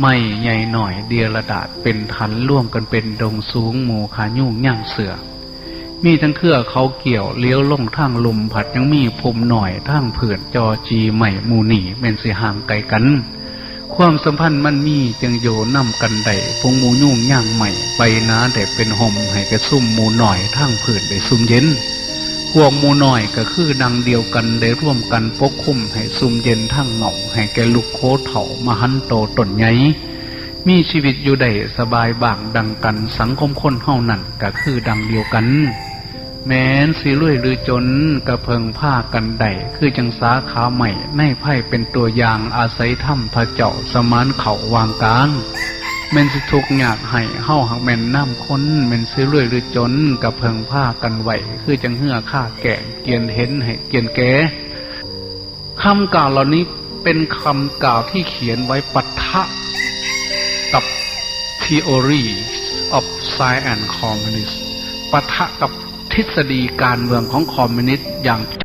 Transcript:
ໄມ້ໃຫຍ່ນ້ອຍເດຍລະດາດເປັນຖັນ ລວມກັນເປັນດົງສູງ ໝູ່ຂ້າຍຸງຍ່າງເສືອ. ມີທັງເຄືອເຂົາກ້ຽວ ຫຼຽວລົງທາງລຸ່ມ ພັດຍັງມີພຸ່ມນ້ອຍທາງພື້ນ ຈໍຈີ່ໄມ້ໝູ່ນີ້ແມ່ນຊິຫ່າງໄກກັນ. ຄວາມສຳພັນມັນມີ ຈຶ່ງຢູ່ນຳກັນໄດ້ ຝູງໝູ່ຍຸງຍາງໄມ້ ໄປໜາແດດເປັນຮົ່ມ ໃຫ້ແກ່ຊຸມໝູ່ນ້ອຍທາງພື້ນໄດ້ຊຸ່ມເຢັນ. ພວກໝູ່ນ້ອຍກໍຄືດັ່ງດຽວກັນ ໄດ້ລວມກັນປົກຄຸມໃຫ້ຊຸ່ມເຢັນທາງເຫງົ້າ ໃຫ້ແກ່ລູກໂຄເຖົ້າມະຫັນໂຕຕົ້ນໃຫຍ່ ມີຊີວິດຢູ່ໄດ້ສະບາຍບ້າງດັ່ງກັນ. ສັງຄົມຄົນເຮົານັ້ນກໍຄືດັ່ງດຽວກັນ ແມ່ນຊິລວຍຫຼືຈົນ ກໍເພິ່ງພາກັນໄດ້ ຄືຈັ່ງສາຂາໄມ້ໃນໄພເປັນຕົວຢ່າງ ອາໄສທຳພະເຈົ້າສະໝານເຂົ້າຫວ່າງກາງ. ແມ່ນຊິທຸກຍາກໄຮ້ ເຮົາຫາກແມ່ນນາມຄົນ ແມ່ນຊິລວຍຫຼືຈົນ ກໍເພິ່ງພາກັນໄວ້ ຄືຈັ່ງເຮືອຄາແກ້ງ ກຽນເຫັນໃຫ້ກຽນແກ່. ຄຳກ່າວເຫຼົ່ານີ້ເປັນຄຳກ່າວທີ່ຂຽນໄວ້ປະທະກັບ theories of science and communist ປະທະກັບທິດສະດີການເມືອງຂອງຄອມມິວນິດຢ່າງ